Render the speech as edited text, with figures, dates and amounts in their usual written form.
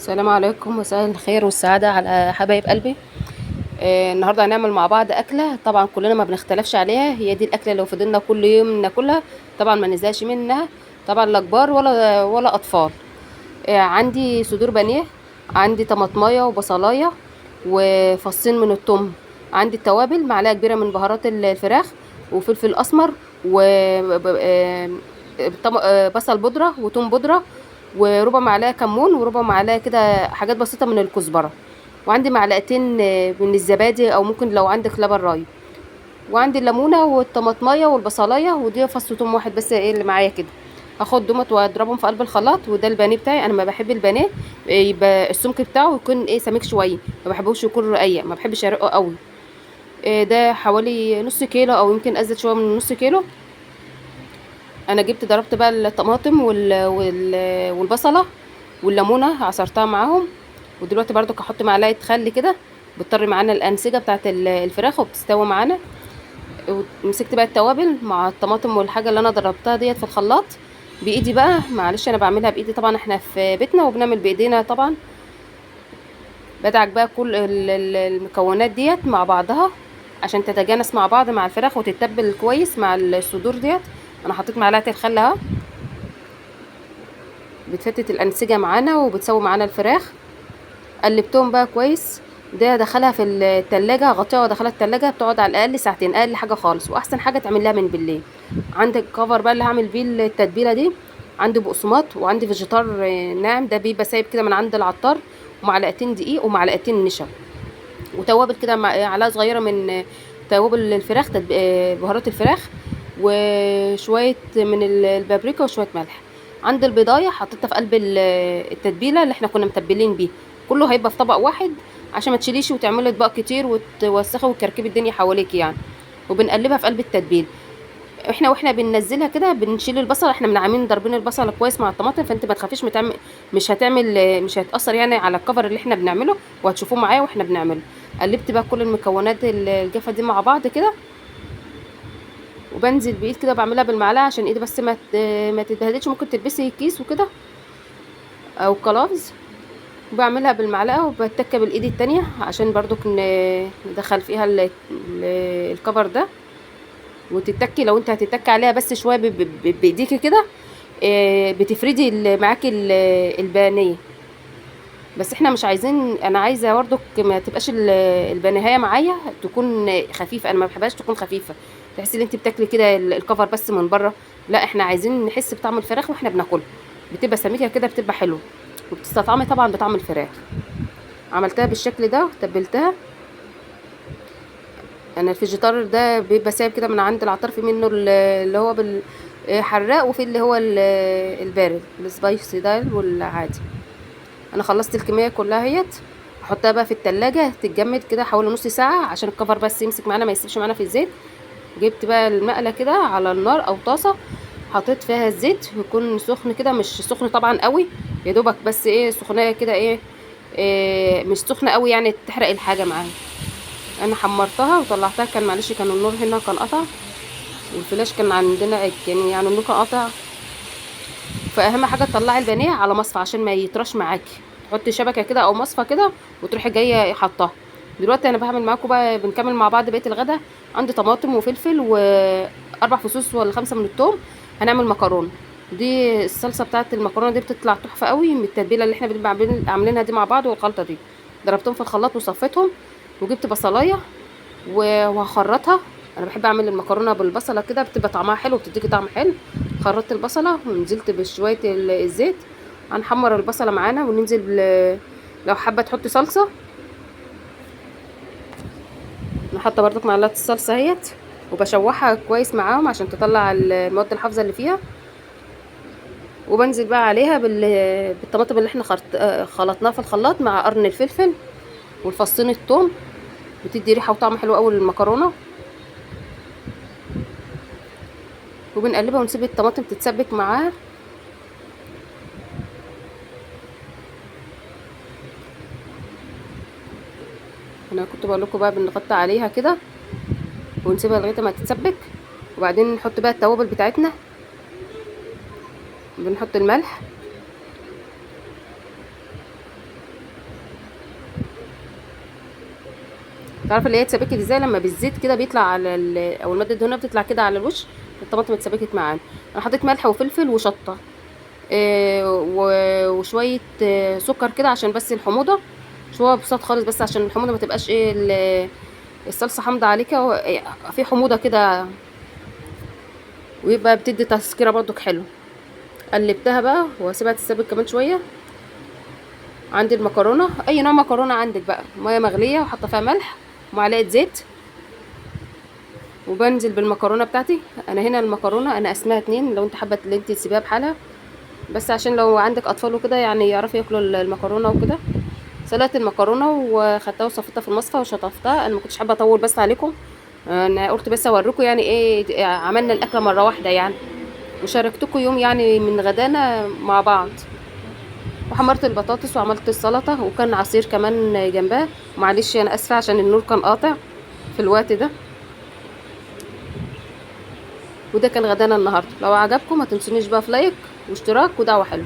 السلام عليكم، مساء الخير والسعادة على حبايب قلبي. النهارده هنعمل مع بعض أكلة طبعا كلنا ما بنختلفش عليها، هي دي الأكلة لو فضلنا كل يوم ناكلها طبعا ما نزهقش منها، طبعا لا كبار ولا أطفال. عندي صدور بانيه، عندي طماطمايه وبصلايه وفصين من الثوم، عندي التوابل معلقه كبيرة من بهارات الفراخ وفلفل اسمر وبصل بودره وثوم بودره وربع معلقه كمون وربع معلقه كده حاجات بسيطة من الكزبره، وعندي معلقتين من الزبادي او ممكن لو عندك لبن رايب، وعندي الليمونه والطماطمايه والبصلايه، ودي فص ثوم واحد بس ايه اللي معايا كده. هاخد دومت واضربهم في قلب الخلاط. وده البانيه بتاعي، انا ما بحب البانيه يبقى السمك بتاعه يكون ايه سميك شوية، ما بحبوش يكون رقيق، ما بحبش ارقه قوي. ده حوالي نص كيلو او يمكن ازيد شوية من نص كيلو. انا جبت ضربت بقى الطماطم والبصله والليمونه عصرتها معاهم، ودلوقتي برضو هحط معلقه خل كده بتطري معانا الانسجة بتاعه الفراخ وبتستوي معانا. ومسكت بقى التوابل مع الطماطم والحاجة اللي انا ضربتها ديت في الخلاط بايدي بقى، معلش انا بعملها بايدي طبعا، احنا في بيتنا وبنعمل بايدينا طبعا. بدعك بقى كل المكونات ديت مع بعضها عشان تتجانس مع بعض مع الفراخ وتتبل كويس مع الصدور ديت. انا حطيت معلقه الخل اهو، بتفتت الانسجة معانا وبتسوي معانا الفراخ. قلبتهم بقى كويس. ده دخلها في التلاجة، غطيها ودخلها التلاجة، بتقعد على الاقل ساعتين اقل حاجة خالص، واحسن حاجة تعمل لها من بالليل. عندك كفر بقى اللي هعمل بيه التتبيله دي، عندي بقسماط وعندي فيجيتار ناعم ده بيبقى سايب كده من عند العطار، ومعلقتين دقيق ومعلقتين نشا وتوابل كده معلقه صغيرة من توابل الفراخ، بهارات الفراخ، وشوية من البابريكا وشوية ملح. عند البيضايه حطيتها في قلب التتبيله اللي احنا كنا متبلين بيه، كله هيبقى في طبق واحد عشان ما تشيليش وتعملي اطباق كتير وتوسخي وتكركبي الدنيا حواليك يعني. وبنقلبها في قلب التتبيل. احنا واحنا بننزلها كده بنشيل البصل، احنا منعمين ضاربين البصل كويس مع الطماطم، فانت ما تخافيش مش هتعمل، مش هتاثر يعني على الكفر اللي احنا بنعمله، وهتشوفوه معايا واحنا بنعمله. قلبت بقى كل المكونات الجافه دي مع بعض كده، وبنزل بايد كده بعملها بالمعلقه عشان ايدي بس ما تتبهدلش، ممكن تلبسي كيس وكده او كلافز. وبعملها بالمعلقه وبتكه بالايد التانية عشان برضو ندخل فيها الكفر ده، وتتكي لو انت هتتكي عليها بس شوية بايديكي كده، بتفردي معاكي البانيه. بس احنا مش عايزين، انا عايزه برضو ما تبقاش البانيهايه معايا تكون خفيفة، انا ما بحبهاش تكون خفيفة تحسي ان انت بتاكلي كده الكفر بس من بره، لا احنا عايزين نحس بطعم الفراخ واحنا بناكلها، بتبقى سميكة كده بتبقى حلوة وبتستطعمي طبعا بطعم الفراخ. عملتها بالشكل ده وتبلتها. انا الفيجيتار ده بيبقى سايب كده من عند العطار، في منه اللي هو بالحراق وفي اللي هو البارد السبايسي ده والعادي. انا خلصت الكمية كلها اهيت، احطها بقى في التلاجة تتجمد كده حوالي نص ساعة عشان الكفر بس يمسك معانا ما يسيبش معانا في الزيت. جبت بقى المقله كده على النار او طاسه، حطيت فيها الزيت يكون سخن كده، مش سخن طبعا قوي، يا دوبك بس ايه سخنيه كده ايه مش سخنة قوي يعني تحرق الحاجة معاها. انا حمرتها وطلعتها، كان معلش كان النور هنا كان قطع والفلاش كان عندنا يعني النور كان قطع. فاهم حاجة تطلعي البانيه على مصفى عشان ما يطرش معاكي، تحطي شبكة كده او مصفى كده وتروحي جاية حطاها. دلوقتي انا بعمل معاكم بقى، بنكمل مع بعض بقية الغدا. عندي طماطم وفلفل واربع فصوص ولا 5 من الثوم، هنعمل مكرونه. دي الصلصه بتاعه المكرونه دي بتطلع تحفة قوي من التتبيله اللي احنا بنبقى عاملينها دي مع بعض، والخلطه دي ضربتهم في الخلاط وصفيتهم. وجبت بصلايه وهخرطها، انا بحب اعمل المكرونه بالبصله كده بتبقى طعمها حلو وبتديكي طعم حلو. خرطت البصله ونزلت بشوية الزيت، هنحمر البصله معانا وننزل لو حابة تحطي صلصه، انا حاطه برضك معلقه الصلصه اهيت، وبشوحها كويس معاهم عشان تطلع المواد الحافظة اللي فيها. وبنزل بقى عليها بالطماطم اللي احنا خلطناها في الخلاط مع قرن الفلفل والفصين الثوم، بتدي ريحه وطعم حلو قوي للمكرونه. وبنقلبها ونسيب الطماطم تتسبك معاها. انا كنت بقول لكم بقى بنغطي عليها كده ونسيبها لغاية ما تتسبك، وبعدين نحط بقى التوابل بتاعتنا. بنحط الملح تعرف اللي هي اتسبكت ازاي؟ لما بالزيت كده بيطلع على او المادة الدهنية بتطلع كده على الوش، الطماطم اتسبكت معانا. انا حطيت ملح وفلفل وشطه، وشوية سكر كده عشان بس الحموضة، شوية بساط خالص بس عشان الحموضة ما تبقاش ايه الصلصه حامضه عليك، في حموضه كده، ويبقى بتدي تسكيره برضك حلو. قلبتها بقى واسيبها تتسبك كمان شوية. عندي المكرونه، اي نوع مكرونه عندك بقى، مية مغليه وحاطه فيها ملح ومعلقة زيت، وبنزل بالمكرونه بتاعتي. انا هنا المكرونه انا قسمها 2، لو انت حابة ان انت تسيبيها بحالها، بس عشان لو عندك اطفال وكده يعني يعرفوا ياكلوا المكرونه وكده. سلقت المكرونه وخدتها وصفيتها في المصفى وشطفتها. انا ما كنتش حابة اطول بس عليكم، انا قلت بس اوريكم يعني ايه عملنا الاكلة مرة واحدة يعني، وشاركتكم يوم يعني من غدانا مع بعض. وحمرت البطاطس وعملت السلطة، وكان عصير كمان جنبها. معلش انا اسفه عشان النور كان قاطع في الوقت ده. وده كان غدانا النهارده. لو عجبكم ما تنسونيش بقى في لايك واشتراك ودعوة حلوة.